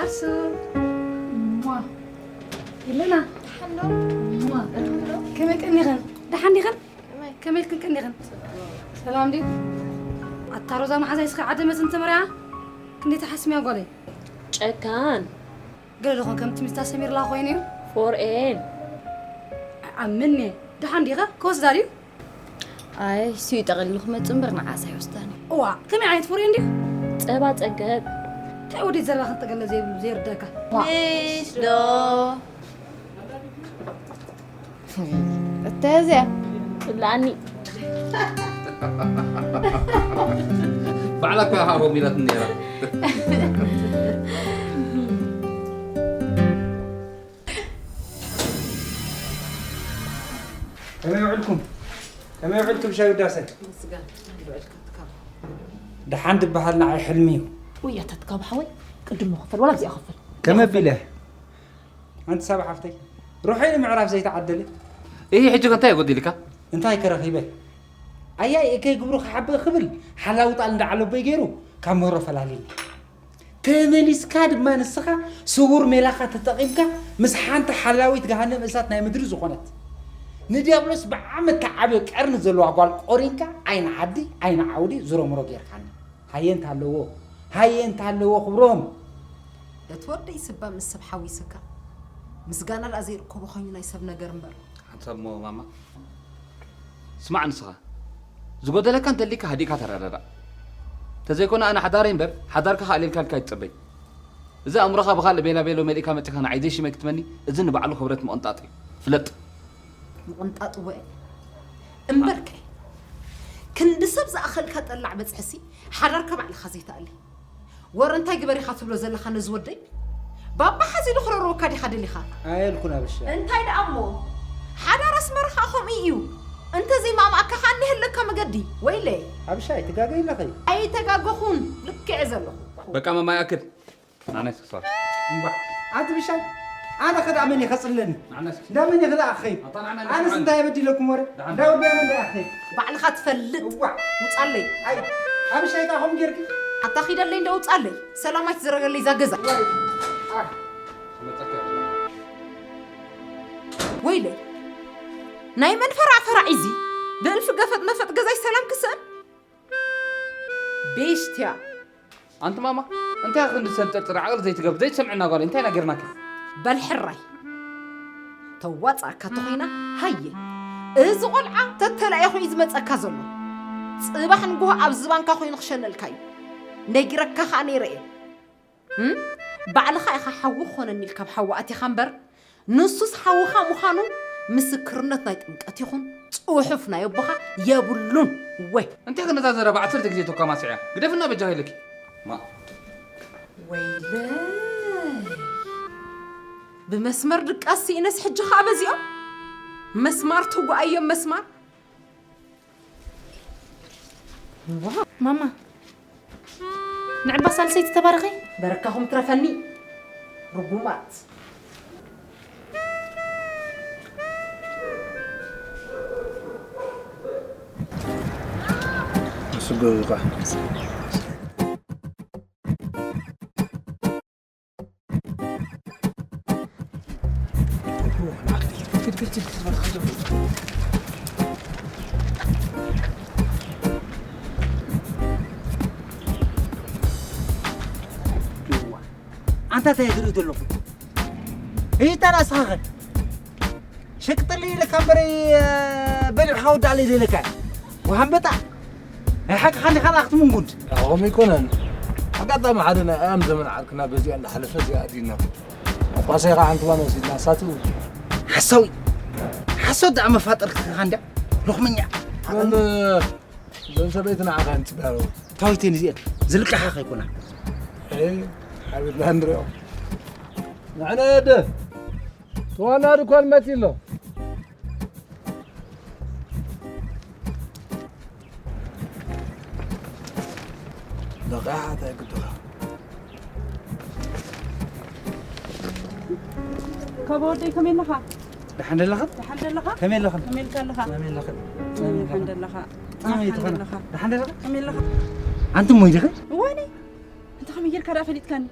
ኣሱ ሟ ኢለና ሓሎ ሟ ከመይ ቀኒኽን? ደሓን ዲኽን? ከመይ ኢልክን ቀኒኽን? ሰላም ድዩ? ኣታ ሮዛ መሓዛይ እስኻ ዓደመት እንተመርያ ክንደይ ተሓስምያ ጓለይ? ጨካን። ገለ ዶ ኾን ከም ትምኒታ ሰሚርላ ኮይኑ እዩ? ፎር ኤን። ኣምን እየ። ደሓን ዲኻ? ክወስዳ ድዩ? ኣይ፣ እሱ እዩ ጠቕሊሉ ክመጽእ እምበር ንዓስ ኣይወስዳን እዩ። እዋ፣ ከመይ ዓይነት ፍሩይ እንድዩ? ጸባ ጸገብ። እንታይ ወዲ ዘረባ ክንጠገለ ዘይብሉ ዘይርዳካ? ምሽ ዶ? እተዚያ። ትብላኒ። ባዕላ እኮ ሃቦም ኢላትኒ ነይራ። ከመይ ውዕልኩም? ከመይ ውዕልኩም ሻይ ውዳሰ? ደሓን ድበሃል ንዓይ ሕልሚ እዩ። ውይ ኣታ ትካቡ ሓወይ ቅድም ንኽፈል ዋላ ብዚኣ ኽፈል። ከመይ ኣቢለ? ኣንቲ ሳባ ሓፍተይ ሩሒ ንምዕራፍ ዘይተዓደለ። እሂ ሕጂ ከ እንታይ የጎዲልካ? እንታይ ከረኺበ? ኣያይ እከይ ግብሩ ክሓብእ ክብል ሓላዊ ጣል እንዳዓለቦይ ገይሩ ካብ ምህሮ ፈላሊኒ። ተመሊስካ ድማ ንስኻ ስውር ሜላኻ ተጠቒምካ ምስ ሓንቲ ሓላዊት ገሃነም እሳት ናይ ምድሪ ዝኾነት ንድያብሎስ ብዓመት ተዓብዮ ቀርኒ ዘለዋ ጓል ቆሪንካ ዓይኒ ዓዲ ዓይኒ ዓውዲ ዝሮምሮ ጌርካኒ። ሃየ እንታለዎ ሃየ እንታለዎ ክብሮም። እቲ ወደይ ስባ ምስ ሰብ ሓዊስካ ምስጋና ደኣ ዘይርከቦ ኮይኑ ናይ ሰብ ነገር እምበር። ሓንሳብ እሞ ማማ ስማዕ ንስኻ ዝጎደለካ እንተሊካ ሃዲእካ ተረዳዳእ። ተዘይኮነ ኣነ ሓዳረይ እምበር ሓዳርካ ክኣልየልካ ኢልካ ኣይትጸበይ። እዚ ኣእምሮኻ ብኻልእ ቤላ ቤሎ መሊእካ መጺኻ ንዓይ ዘይሽመይ ክትመኒ እዚ ንባዕሉ ክብረት ምቕንጣጥ እዩ። ፍለጥ። ምቕንጣጥ እወ እምበርከ ክንዲ ሰብ ዝኣኸልካ ጠላዕ በጽሕሲ ሓዳርካ ባዕልኻ ዘይትኣሊ። ወረ እንታይ ግበር ኢኻ ትብሎ ዘለኻ ነዚ ወደይ? ባባ ሓዚሉ ክረርወካ ዲኻ ደሊኻ? ኣየልኩን ኣብሻ። እንታይ ደኣ እሞ ሓዳር ኣስመራ ኸኣ ከምኡ እዩ። እንተዘይማእማእካ ኸኣ እንሀለካ መገዲ። ወይለይ። ኣብሻይ ትጋገይ ኣለኺ። ኣይተጋገኹን ልክዕ ዘለኹ። በቃ መማይ ኣክል። ኣነስ ክሳብ እምባ ኣቲ ብሻይ ኣነ ኸዳ መን ይኸጽለኒ ንዓናስ እንዳ መን ይኸዳ ኣኸይ ንዓና ኣነስ እንታይ በዲለኩም ወረ እንዳ ወዲያ መን ኣኸይ ባዕልኻ ትፈልጥ እዋ ውጻለይ ኣይ ኣብ ሻይ ካ ኹም ጌርኪ ኣታ ኺደለይ እንደ ውጻለይ ሰላማይ ትዘረገለይ ዛ ገዛ ወይለይ ናይ መን ፈራዕ ፈራዕ ኢዚ ብእልፊ ገፈጥ መፈጥ ገዛይ ሰላም ክስእን ቤሽትያ ኣንቲ ማማ እንታይ ክንዲ ሰንጠርጥር ዓቕሊ ዘይትገብር ዘይትሰምዕና ጓለይ እንታይ ኢና ጌርናኪ? በል ሕራይ ተዋጽኣካ ተኾይና ሃየ እዚ ቖልዓ ተተላኢኹ እዩ ዝመጸካ ዘሎ ጽባሕ ንግሆ ኣብ ዝባንካ ኮይኑ ክሸነልካ እዩ ነጊረካ ኸኣ ነይረ እየ እም ባዕልኻ ኢኻ ሓዊ ክኾነኒ ኢልካ ኣብ ሓዊ ኣቲኻ እምበር ንሱስ ሓውኻ ምዃኑ ምስክርነት ናይ ጥምቀት ይኹን ጽሑፍ ናይ ኣቦኻ የብሉን። እወ። እንታይ ከ ነዛ ዘረባ ዓሰርተ ግዜ ተኳማሲዐያ ግደፍና በጃኺ ኢለኪ። ማ። ወይለይ። ብመስመር ድቃስ ስኢነስ ሕጂ ኸኣ በዚኦም መስማር ትጓኣዮም መስማር። ማማ ንዕባ ሳልሰይቲ ተባረኺ። በረካኹም ትረፈኒ ርጉማት። ስግሩካ ኣንታ እንታይ ትርኢ ዘለኹ? እይታ ራስኻ ኸድ ሸቅጥለይ ኢለካ እምበረይ በሊዕኻ ወዳእለይ ዘይለካ ወሃንበጣ ናይ ሓቅኻ እንዲኻ ደኣ ክትምንጉድ ከምኡ ኣይኮነን ኣጋጣሚ ሓደ ናይ ኣያም ዘመን ዓርክና በዚኣ እንዳሓለፈ እዚኣ ኣዲና ኳሳይ ከዓ ሓንቲ ጓል ወሲድና ሳትኡ ሓሳዊ ሓሶት ደኣ መፋጠር ክትኻ እንድያ ሎኽመኛ እዞን ሰበይቲ ንዓኻ እዮም ፅበያለዉ ታዊቴን እዚአን ዝልቅሓ ከይኮና ሓቢርና ንሪኦም ንሕና የደ ተዋና ድኳን መፂ ኣሎ ነቒሓ እንታይ ግድኻ ካብ ወደይ ከመይ ኣለኻ? ደሓን ደለኻ? ደሓን ደለኻ? ከመይ ኣለኻ? ከመይ ኢልካ ኣለኻ? ከመይ ኣለኻ? ከመይ ደሓን ደለኻ? ከመይ ኣለኻ? ደሓን ደለኻ? ከመይ ኣለኻ? ኣንቲ እሞ ኢልኺ? እዋኒ እንተ ከመይ ጌርካ ደኣ ፈሊጥካኒ?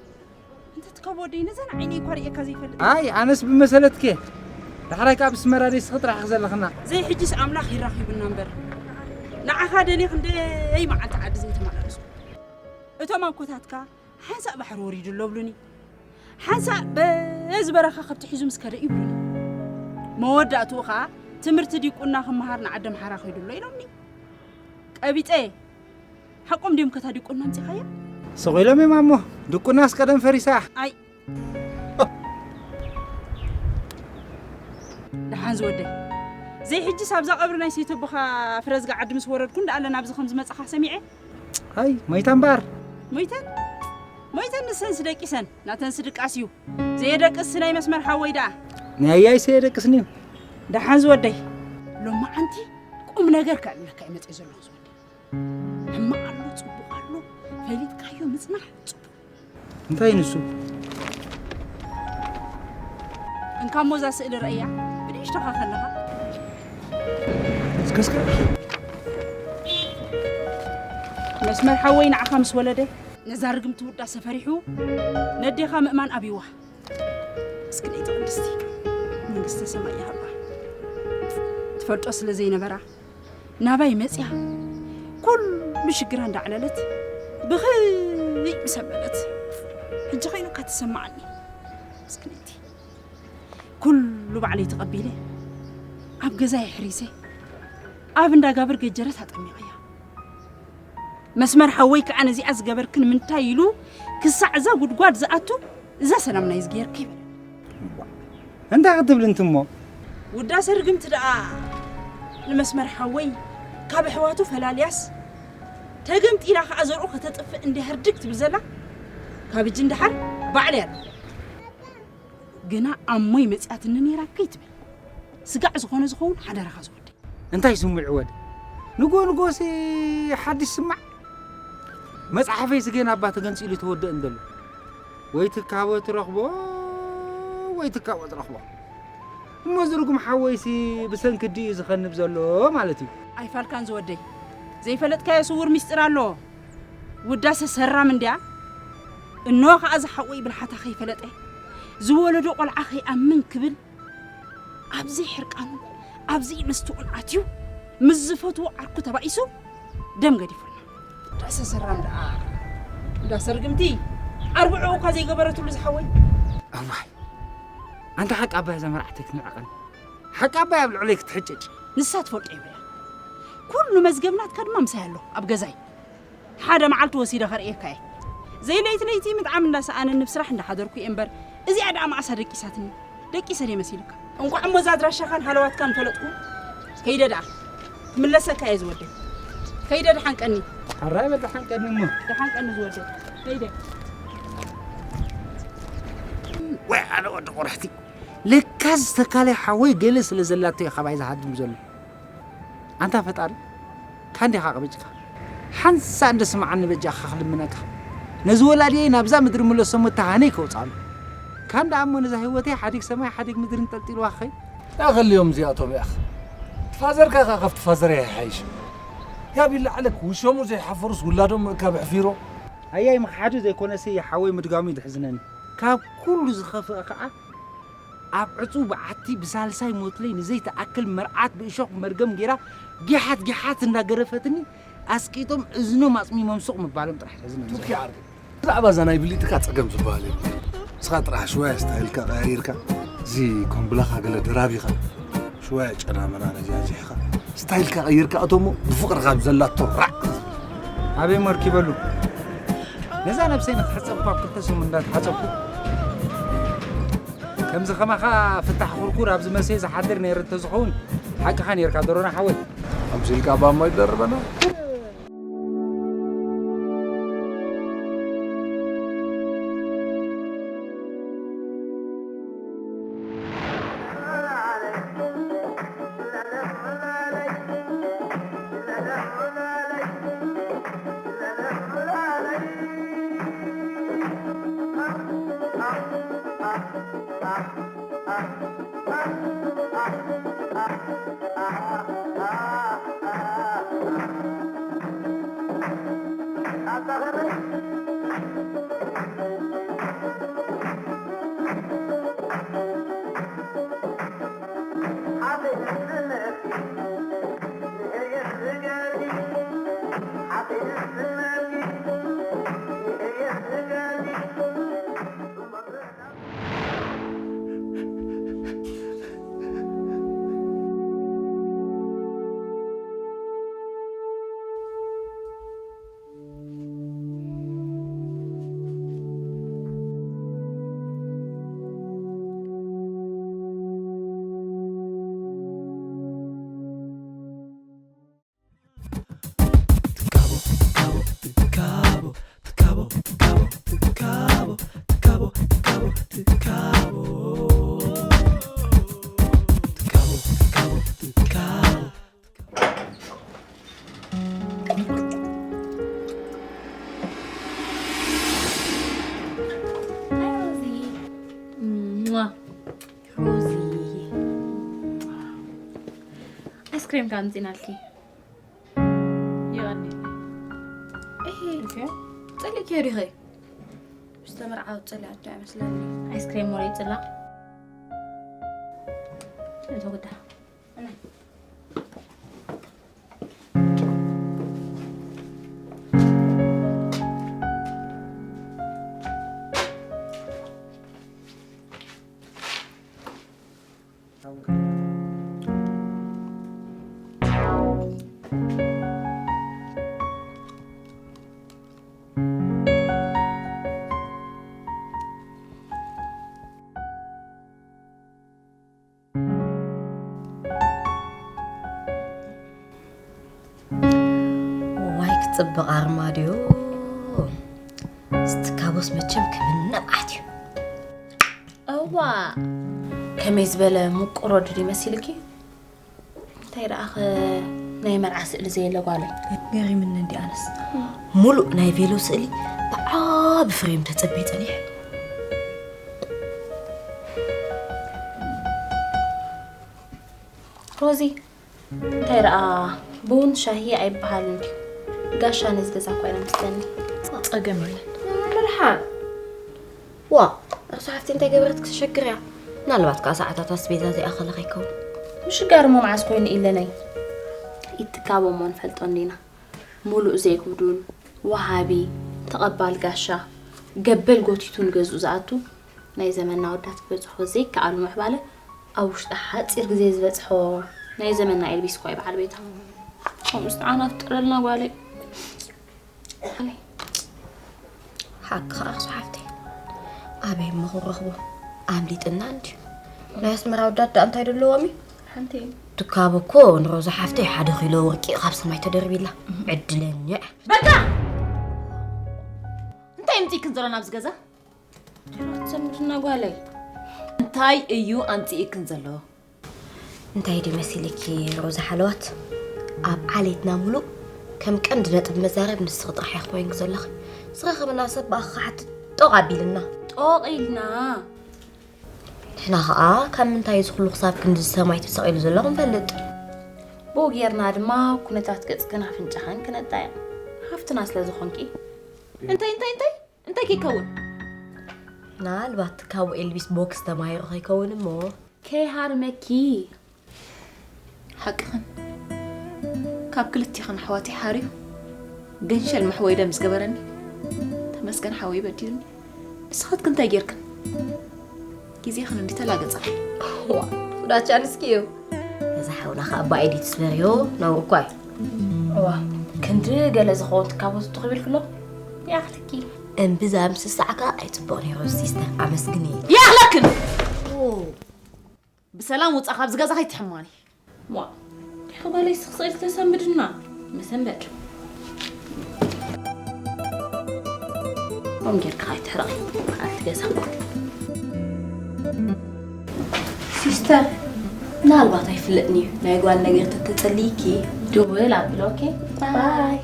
እንተ ትከብ ወደይ ነዛ ንዓይነይ እኳ ርእየካ ዘይፈልጥ። ኣይ ኣነስ ብመሰለትከ ዳሕራይ ካብ ኣስመራ ደይ ስኺ ጥራሕ ዘለኽና። ዘይሕጅስ ኣምላኽ ይራኺቡና እምበር ንዓኻ ደልየ ክንደይ መዓልቲ ዓዲ ዘይተመላለስኩ። እቶም ኣኮታትካ ሓንሳእ ባሕሪ ወሪዱ ኣሎ ብሉኒ። ሓንሳእ በዚ በረኻ ከብቲ ሒዙ ምስ ከደ ይብሉኒ። መወዳእትኡ ኸኣ ትምህርቲ ዲቁና ክመሃር ንዓዲ ኣምሓራ ከይዱ ኣሎ ኢሎምኒ። ቀቢጸ። ሓቆም ድዮም ከታ ዲቁና ኣምጺኻያ? ስቕ ኢሎም እዮም ኣሞ። ድቁናስ ቀደም ፈሪሳ። ኣይ። ደሓን ዝወደይ። ዘይሕጅስ ኣብዛ ቀብሪ ናይ ሰይተቦኻ ፍረዝጋ ዓዲ ምስ ወረድኩ እንዳኣለ ናብዚ ከም ዝመጻኻ ሰሚዐ። ኣይ፣ ሞይታ እምበኣር። ሞይተን? ሞይተን ንሰንስ ደቂሰን፣ ናተንስ ድቃስ እዩ። ዘየደቅስ ናይ መስመር ሓወይ ደኣ። ናይ ኣያይስ የደቅስኒ እዩ። ደሓን ዝወደይ። ሎማዓንቲ ቁም ነገር ከዕልለካ እየ መጽየ ዘለኹ ዝወደይ። ሕማቕ ኣሎ፣ ጽቡቕ ኣሎ፣ ፈሊጥካዮ ምጽናሕ ጽቡቕ። እንታይ ንሱ? እንካ እሞ እዛ ስእሊ ረእያ፣ ብንእሽቶኻ ከለኻ። እስከ፣ እስከ። መስመር ሓወይ ንዓኻ ምስ ወለደ፣ ነዛ ርግምቲ ውዳሰ ፈሪሑ፣ ነዴኻ ምእማን ኣብይዋ። ምስክነይቲ ቅድስቲ፣ መንግስተ ሰማይ ይሃባ። ትፈልጦ ስለ ዘይነበራ፣ ናባይ መጽያ፣ ኩሉ ሽግራ እንዳዕለለት፣ ብኽይ ምስ ኣበለት፣ ሕጂ ኸይኑ እካ ትሰምዓኒ። ምስክነይቲ፣ ኩሉ ባዕለይ ተቐቢለ፣ ኣብ ገዛይ ኣሕሪሰ፣ ኣብ እንዳጋብር ገጀረት ኣጠሚቐያ። መስመር ሓወይ ከኣ ነዚኣ ዝገበርክን ምንታይ ኢሉ ክሳዕ እዛ ጉድጓድ ዝኣቱ እዛ ሰላም ናይ ዝገየርካ ይበለኒ። እንታይ ክትብል እንት እሞ? ውዳሰ ርግምቲ ደኣ ንመስመር ሓወይ ካብ ኣሕዋቱ ፈላልያስ ተገምጢላ ከኣ ዘርኡ ከተጥፍእ እንዲያ ህርድግ ትብል ዘላ። ካብ እጂ እንድሓር ባዕለይ ኣለኹ። ግና ኣሞይ መጺኣትኒ ነይራ ከይትብል። ስጋዕ ዝኾነ ዝኸውን ሓደራኻ ዝወደይ። እንታይ ስምዒ ወደ? ንጎ ንጎሲ ሓድሽ ስማዕ። መጽሓፈይ ስገን ኣባ ተገንጺሉ ተወደእ እንደሎ። ወይ ትካቦ ትረኽቦ፣ ወይ ትካቦ ትረኽቦ። እሞ ዝርጉም ሓወይሲ ብሰንኪ ድዩ ዝኸንብ ዘሎ ማለት እዩ። ኣይፋልካን ዝወደይ። ዘይፈለጥካዮ ስውር ሚስጥር ኣሎ። ውዳሰ ሰራም እንድያ። እኖ ከኣ ዝሓወይ ብልሓታ ከይፈለጠ፣ ዝወለዶ ቆልዓ ከይኣምን ክብል፣ ኣብዚ ሕርቃኑ፣ ኣብዚ መስትኡን ኣትዩ፣ ምስ ዝፈትዎ ዓርኩ ተባኢሱ፣ ደም ገዲፉልና። ርእሰ ሰራም ደኣ፣ እንዳ ሰርግምቲ፣ ኣርብዕኡ እኳ ዘይገበረትሉ ዝሓወይ። እዋይ፣ ኣንታ ሓቂ ኣባይ እዛ መርዓተይ ክትንዕቐኒ። ሓቂ ኣባይ ኣብ ልዕለይ ክትሕጨጭ። ንሳ ትፈልጦ ይብላ። ኩሉ መዝገብ ናትካ ድማ ምሳይ ኣሎ፣ ኣብ ገዛይ። ሓደ መዓልቲ ወሲደ ከርእየካ እየ። ዘይለይቲ ለይቲ ምጥዓም እንዳሰኣነኒ ብስራሕ እንዳሓደርኩ እየ እምበር፣ እዚኣ ደኣ መዓሳ ደቂሳትኒ። ደቂሰ ድየ መሲልካ? እንቋዕ እሞ እዛ ኣድራሻኻን ሃለዋትካን ፈለጥኩ። ከይደ ደኣ። ክምለሰካ እየ ዝወደይ። ከይደ ደሓን ቀኒ። ሕራይ በል ደሓን ቀኒ እሞ። ደሓን ቀኒ ዝወደይ። ከይደ። ወይ ኣነ ወዲ ቁርሕቲ። ለካ ዝተካለ ሓወይ ገለ ስለ ዘላቶ እዩ ካባይ ዝሃድም ዘሎ። ኣንታ ፈጣሪ፣ ካንዴኻ ቀበጭካ? ሓንሳእ እንደ ስምዓኒ በጃኻ ክልምነካ። ነዚ ወላዲየይ ናብዛ ምድሪ ምለሶ እሞ ተሃነይ ከውፅኣሉ። ካን ደኣ እሞ ነዛ ህይወተይ ሓዲግ ሰማይ ሓዲግ ምድሪ እንጠልጢልዋ ክኸይድ። ያኸልዮም እዚኣቶም ያኽ። ትፋዘርካ ኸ ከፍቲ ፋዘር ይሓይሽ። ያብ ይላዕለክ ውሾሙ ዘይሓፈሩስ ውላዶም ምእካብ ኣሕፊሮ። ኣያይ ምኽሓዱ ዘይኮነሲ ሓወይ ምድጋሙ ይድሕዝነኒ። ካብ ኩሉ ዝኸፍአ ኸዓ ኣብ ዕጹው በዓቲ ብሳልሳይ ሞትለይ ንዘይትኣክል መርዓት ብእሾኽ መርገም ጌራ ጊሓት ጊሓት እንዳገረፈትኒ ኣስቂጦም እዝኖም ኣጽሚሞም ሱቕ ምባሎም ጥራሕ ሕዝኒ። ቱኪ ዓርኪ። ብዛዕባ እዛ ናይ ብሊጥካ ጸገም ዝበሃል የብሉ። ንስኻ ጥራሕ ሽወያ ስታይልካ ቀያይርካ፣ እዚ ኮምብላኻ ገለ ደራቢኻ፣ ሽወያ ጨና መና ነዚኣ ዚሕኻ፣ ስታይልካ ቀይርካ እቶሞ ብፍቕርኻ ብዘላቶ ራዕ። ኣበይ መርኪበሉ? ነዛ ነብሰይ ንክሕጸብ እኳ ኣብ ክልተ ሰሙን እንዳተሓጸብኩ፣ ከምዚ ከማኻ ፍታሕ ኩርኩር ኣብዚ መሰይ ዝሓድር ነይረ እንተዝኸውን፣ ሓቅኻ ነይርካ ዶሮና ሓወይ። ከምዚ ኢልካ ባሞ ይደርበና። ክሬም ከምፂናልኪ። ይቐኒ። እሂ፣ ኦኬ። ፀሊእክዮ ዲኺ? ምስ ተመርዓወት ፀሊኣቶ ኣይመስለኒ። ኣይስክሬም ወረ ይፅላእ። እቶ ግዳ። ዋይ፣ ክጽብቕ ኣርማድዮ። ስትካቦስ መቸም ክምነ መዓት እዩ። እዋ፣ ከመይ ዝበለ ምቁር ወዲ ድዩ መሲልኪ? እንታይ ደኣ ኸ ናይ መርዓ ስእሊ ዘየለ ጓለይ? ገሪምኒ እንዲ ኣነስ። ሙሉእ ናይ ቬሎ ስእሊ ብዓቢ ፍሬም ተጸብየ ጸኒሐ። ሮዚ፣ እንታይ ደኣ ቡን ሻሂ ኣይበሃልን ድዩ? ጋሻ ነዚ ገዛ እኳ ኢና ምስተኒ። ጸገም የለን። ምርሓን። ዋ፣ እርሱ ሓፍቲ እንታይ ገበረት ክተሸግር እያ? ምናልባት ከኣ ሰዓታት ኣስቤዛ ዘይኣኸለ ከይከውን። ምሽጋር እሞ መዓስ ኮይኑ ኢለነይ? ኢትካቦ እሞ ንፈልጦ እንዲና። ሙሉእ ዘይጉዱል፣ ወሃቢ፣ ተቐባል ጋሻ፣ ገበል ጎቲቱ ንገዝኡ ዝኣቱ ናይ ዘመንና ወዳት ክበጽሖ ዘይከኣሉ ምዕባለ ኣብ ውሽጢ ሓጺር ግዜ ዝበጽሖ ናይ ዘመንና ኤልቢስ እኳ እዩ በዓል ቤታ። ከምኡ ዝተዓናፍጥረልና ጓለይ። ሓቂ ከኣ ክሱ ሓፍተይ። ኣበይ እሞ ክንረኽቦ? ኣምሊጥና እንድዩ። ናይ ኣስመራ ኣወዳት ደኣ እንታይ ደለዎም እዩ? ሓንቲ እዩ። ትካብ እኮ ንሮዛ ሓፍተይ ሓደ ኪሎ ወርቂ ካብ ሰማይ ተደርቢላ። ዕድለኛ። በቃ! እንታይ ምጽኢክን ዘሎ ናብዚ ገዛ? ትዘምድና ጓለይ። እንታይ እዩ ኣምጽኢክን ዘሎ? እንታይ ድዩ መሲልኪ ሮዛ ሓለዋት? ኣብ ዓሌትና ሙሉእ ከም ቀንዲ ነጥቢ መዛረብ ንስኺ ጥራሕ ኢኺ ኮይንኪ ዘለኺ። ዝረኸበና ሰብ ብኣኺ ክሓትት ጦቕ ኣቢልና። ጦቕ ኢልና? ንሕና ኸኣ ካብ ምንታይ እዚ ኩሉ ክሳብ ክንድዚ ሰማይ ተሰቒሉ ዘሎ ክንፈልጥ። ብኡ ጌርና ድማ ኩነታት ገጽክን ኣፍንጫኽን ክነጣየቕ። ሃፍትና ስለ ዝኾንኪ። እንታይ፣ እንታይ፣ እንታይ? እንታይ ከይከውን? ምናልባት ካብ ኤልቪስ ቦክስ ተማሂሩ ከይከውን እሞ። ከይሃርመኪ። ሓቅኽን። ካብ ክልቲኽን ኣሕዋተይ ሓርዩ ገንሸል መሕወይደ ምስ ገበረኒ፣ ተመስገን ሓወይ በዲሉኒ። ንስኻትክን እንታይ ጌርክን? ግዜኽን እንዲ ተላገጻ። ዋ፣ ፍዳቻ ንስኪ እዩ። ነዛ ሓውና ኸኣ ብኣይዲ ትስበርዮ ነውሪ እኳ እዩ። እዋ፣ ክንዲ ገለ ዝኸውን ትካቦ ትኾቢልክሎ? ይኣኽለኪ። እምብዛ ምስሳዕካ ኣይጽቡቕ ነይሩ ሲስተር፣ ኣመስግኒ። ይኣኽለክን! ኦ። ብሰላም ውጻ ካብዚ ገዛ ከይትሕማኒ። ዋ፣ ዲኺ ጓለይ ስቕ ስቕ ኢልኪ ተሰንብድና። መሰንበድ። ከምኡ ጌርካ ከይትሕረቒ። ኣቲ ገዛ። ሲስተር፣ ምናልባት ኣይፍለጥን እዩ። ናይ ጓል ነገር ተተጸልይኪ። ድውል ኣቢለ፣ ኦኬ? ባይ። ባይ።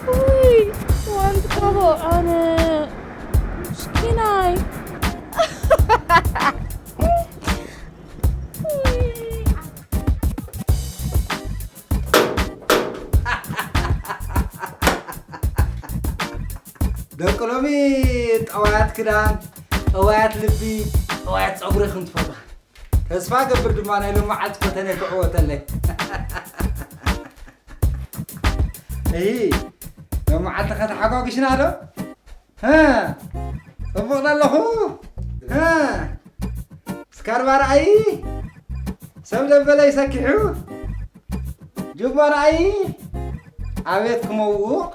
ውይ፣ ዋንት ካቦ ኣነ ምስኪናይ። ደቂ ሎሚ ጠዋያት ክዳን፣ ጠዋያት ልቢ፣ ጠዋያት ጸጉሪ ከም ትፈትዋ። ተስፋ ገብር ድማ ናይ ሎሚ መዓልቲ ፈተነ ክዕወተለይ። እሂ፣ ሎሚ መዓልቲ ከተሓጓጉሽና ዶ? ሀ፣ ጽቡቕ ዘለኹ? ሀ፣ ስካርባ ረኣይ፣ ሰብ ደበለይ ሰኪሑ። ጁባ ረኣይ፣ ኣቤት ክመውቕ።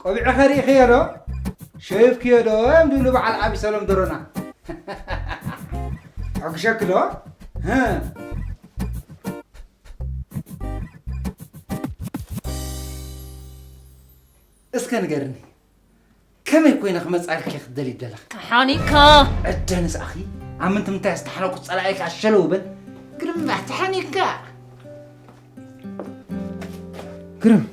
ቆቢዕኸ ርኢኽዮ ዶ? ሸይፍክዮ ዶ? እዮም ዝብሉ በዓል ኣቢሰሎም ደሮና። ሕጉሸኪ ዶ? ሀ። እስከ ንገርኒ፣ ከመይ ኮይነ ክመጻልኪ ክትደሊ ደለኺ? ተሓኒካ። ዕደንስ ኣኺ፣ ኣብ ምንትምንታይ ዝተሓነኩ ጸላኢካ ኣሸለው በል። ግርም ተሓኒካ። ግርም።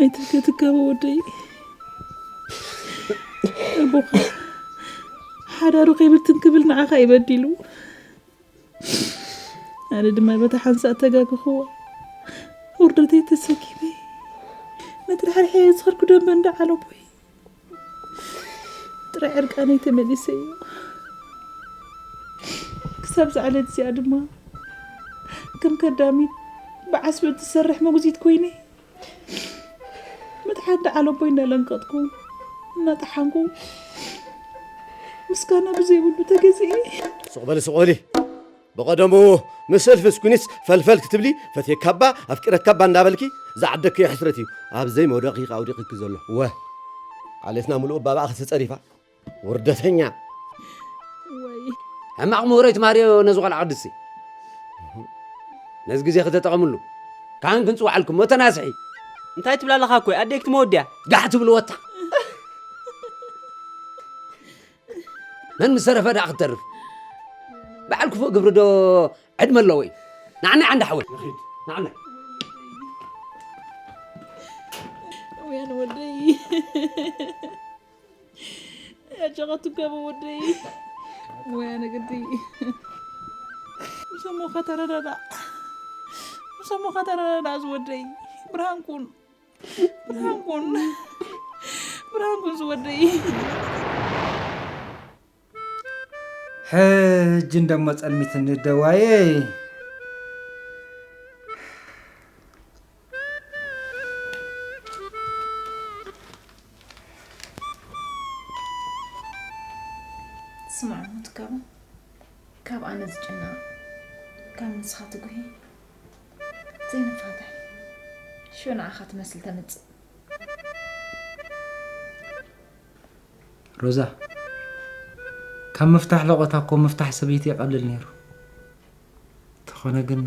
ኣይትብከ ትጋበ ወደይ። ኣቦኻ ሓዳሩ ከይብትን ክብል ንዓኻ እዩ በዲሉ። ኣነ ድማ በታ ሓንሳእ ተጋግኽዋ ውርደተይ ተሰኪመ ነቲ ድሕሪ ሕየ ዝኸድኩ ደንበ እንዳ ዓለቦይ ጥራይ ዕርቃነይ ተመሊሰ እዩ። ክሳብ ዝዓለት እዚኣ ድማ ከም ከዳሚት ብዓስቢ እትሰርሕ መጉዚት ኮይነ መትሓት ደዓለቦይ እናለንቀጥኩ እናጠሓንኩ ምስጋና ብዘይብሉ ተገዚኤ። ስቕ በሊ ስቕ በሊ። ብቐደሙ ምስ እልፍስ ኩኒስ ፈልፈል ክትብሊ ፈትየካባ ኣፍቂረካባ እንዳበልኪ ዝዓደክዮ ሕስረት እዩ ኣብ ዘይመውደቕኪ ኣውዲቕኪ ዘሎ። ወ ዓሌትና ምሉእ ባባኣ ክትጸሪፋ ውርደተኛ። ወይ ሕማቕ ምሁረይ ትማርዮ ነዚ ቆልዓ ቅድስቲ። ነዚ ግዜ ከተጠቐምሉ ካህን ክንጽውዓልኩም ሞ ተናስሒ። እንታይ ትብላ ኣለኻ እኮ ኣዴክ ትመወድያ። ጋሕ ትብልዎ እታ። መን ምስ ተረፈ ደኣ ክትተርፍ? በዓል ክፉእ ግብሪ ዶ ዕድመ ኣለዎ እዩ? ንዓና ዓንዳ ሓወይ። ንዓና። ወያን ወደይ። ኣጆኻ ትጋበ ወደይ። ወያ ነገዲ። ምስ ኣሞኻ ተረዳዳእ። ምስ ኣሞኻ ተረዳዳእ ዝወደይ። ብርሃን ኩን። ብርሃን ኩን። ብርሃን ኩን ዝወደይ። ሕጂ እንደሞ ጸልሚትኒ ደዋየይ። ስማዕ እሞ ትጋቡ፣ ካብ ኣነ ዝጭነቕ፣ ካብ ንስኻ ትጉሂ፣ ዘይንፋታሕ። ሽዑ ንዓኻ ትመስል ተምጽእ። ሮዛ፣ ካብ ምፍታሕ ለቖታ እኮ ምፍታሕ ሰበይቲ ይቐልል ነይሩ። እንተኾነ ግን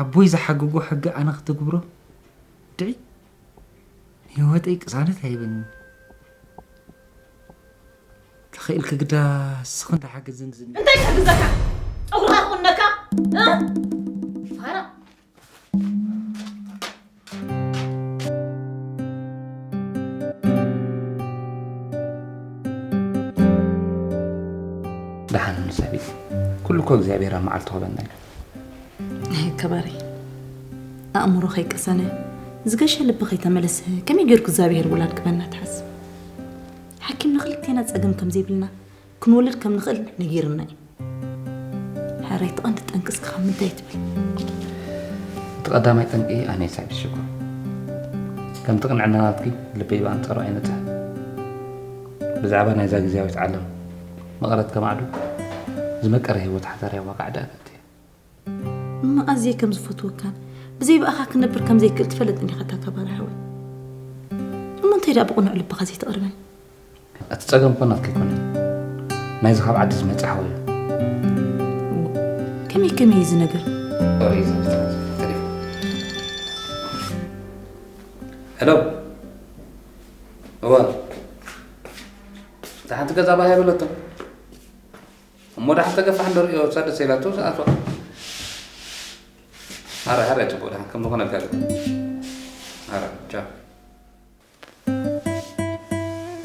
ኣቦይ ዝሓገጎ ሕጊ ኣነ ክትግብሮ ድዒ ህይወተይ ቅሳነት ኣይህበኒ። ተኽኢልኪ ግዳ ንስኺ እንተሓግዝኒ ዝኒ። እንታይ ክሕግዘካ? ጸጉርኻ ክቑነካ? እ? ፋራ። ደሓን ንሰቢ። ኩሉ እኮ እግዚኣብሔር ኣብ መዓልቱ ክበና እዩ። ኣይ ከባሪ፣ ኣእምሮ ከይቀሰነ፣ ዝገሸ ልቢ ከይተመለሰ፣ ከመይ ገይሩ እግዚኣብሔር ውላድ ክበና ትሓስብ? ሓኪም ንክልቴና ጸገም ከም ዘይብልና፣ ክንወልድ ከም ንኽእል ነጊርና እዩ። ሕራይ፣ እቲ ቀንዲ ጠንቂ እስከ ካብ ምንታይ ትብል? እቲ ቀዳማይ ጠንቂ ኣነ ሳቢት ሽኮር። ከምቲ ቅንዕና ናትኪ ልበይ ብኣንጻሩ ኣይነጽህን። ብዛዕባ ናይዛ ግዝያዊት ዓለም መቐረት ከማዕዱ ዝመቀረ ህይወት ሓዳር ያዋቃዕ ደኣ ነእትዮ። እሞ ኣዝየ ከም ዝፈትወካን ብዘይ ብኣኻ ክነብር ከም ዘይክእል ትፈልጥ እንዲኻ እታ ከባሪ ሓወይ። እሞ እንታይ ደኣ ብቕኑዕ ልብኻ ዘይትቐርበኒ? እቲ ጸገም እኮ ናትኪ ኣይኮነን። ናይዚ ካብ ዓዲ ዝመጽእ ሓወይ እዩ። ከመይ ከመይ እዩ እዚ ነገር? ሄሎ። እዋ። እታ ሓንቲ ገዛ ባህ የበለቶ። እሞ ደሓን ተገፋሕ እንዶ ርእዮ፣ እሳ ደስ ኢላቶ ዝኣትዋ። ሃረ፣ ሃረ፣ ጽቡቕ ደሓን ከም ዝኾነ ኣጋግም። ሃረ፣ ቻው።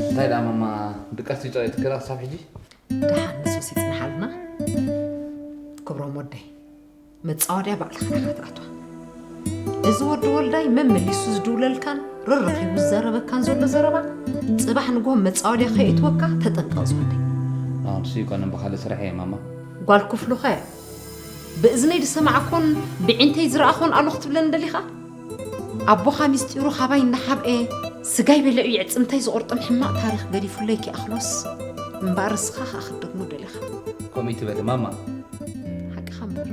እንታይ ደኣ ማማ፣ ድቃስ ይጨ-፣ ይትክራ ክሳብ ሕጂ? ደሓን ንሱስ ይጽንሓልና። ክብሮም ወደይ፣ መጻወድያ ባዕልኻ ኢኻ ትኣትዋ። እዚ ወዲ ወልዳይ መመሊሱ ዝድውለልካን ረረኺቡ ዝዛረበካን ዘሎ ዘረባ፣ ጽባሕ ንግሆ መጻወድያ ከየእትወካ ተጠንቀቕ ዝወደይ። ኣዎ፣ ንሱ ይኮነን ብኻልእ ስራሕ እየ ማማ። ጓል ክፍሉኸ፣ ብእዝነይ ዝሰማዕኮን ብዒንተይ ዝረኣኾን ኣሎ ክትብለኒ ደሊኻ? ኣቦኻ ሚስጢሩ ካባይ እናሓብኤ፣ ስጋይ በሊዑ የዕጽምተይ ዝቑርጥም ሕማቕ ታሪኽ ገዲፉለይ ከይኣኽሎስ፣ እምበኣር ንስኻ ኸኣ ክትደግሞ ደሊኻ። ከምኡ ይትበሊ ማማ። ሓቅኻ እምበር።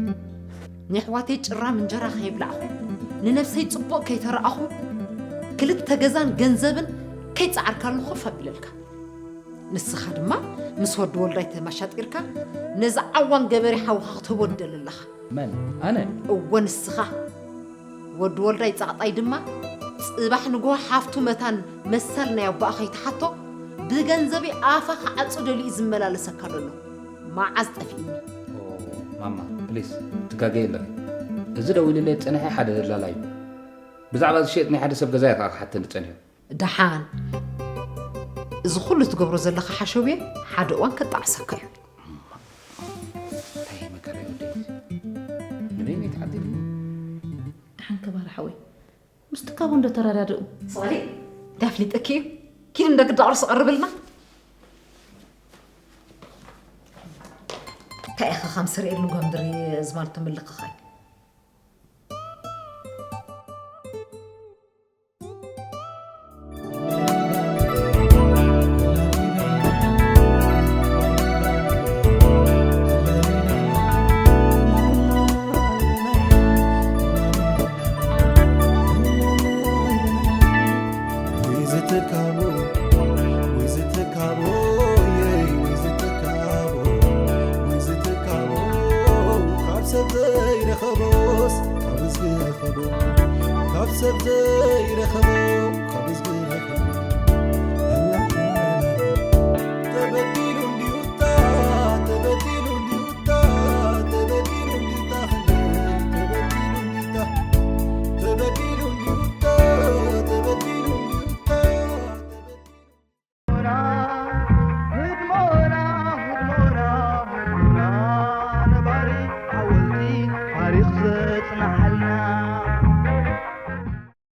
ንኣሕዋተይ ጭራም እንጀራ ከይብላዕኹ፣ ንነብሰይ ጽቡቕ ከይተረኣኹ፣ ክልተ ገዛን ገንዘብን ከይጸዓርካሉ ኮፍ ኣቢለልካ። ንስኻ ድማ ምስ ወዲ ወልዳይ ተመሻጢርካ ነዚ ዓዋን ገበሬ ሓውኻ ክትህቦ ትደሊ ኣለኻ። መን? ኣነ? እወ፣ ንስኻ። ወዲ ወልዳይ ጻቕጣይ ድማ ጽባሕ ንግሆ ሓፍቱ መታን መሰል ናይ ኣቦኣ ከይትሓቶ ብገንዘበይ ኣፋ ክዓጹ ደልዩ ዝመላለሰካ ዘሎ። መዓዝ ጠፊእኒ? ኦ፣ ማማ ፕሊስ፣ ትጋገይ ኣለኺ። እዚ ደዊሉለይ ዝጸንሐ ሓደ ደላላ እዩ። ብዛዕባ ዝሸየጥ ናይ ሓደ ሰብ ገዛ እየ ከዓ ክሓተኒ ጸኒሑ። ደሓን፣ እዚ ኩሉ ትገብሮ ዘለኻ ሓሸውየ ሓደ እዋን ከጣዕሰካ እዩ። እንታይ መከራ እዩ ወደይ? ንበይነይ ተዓዲልኒ። ደሓን ከባር ሓወይ፣ ምስ ትካቦ እንዶ ተረዳድኡ። ስቕሊ፣ እንታይ ኣፍሊጠኪ እዩ? ኪድ እንደ ግዳ ቁርሲ ቀርብልና። እንታይ ኢኻ ከም ስርኤል ንጓምድሪ ዝማልቶ ምልክኻይ? ወይ ዝትካቦ፣ ወይ ዝትካቦ፣ የይ፣ ወይ ዝትካቦ፣ ወይ ዝትካቦ፣ ካብ ሰብ ዘይረኸቦስ ካብ እዝጊ ረኸቦ፣ ካብ ሰብ ዘይረኸቦ ካብ እዝጊ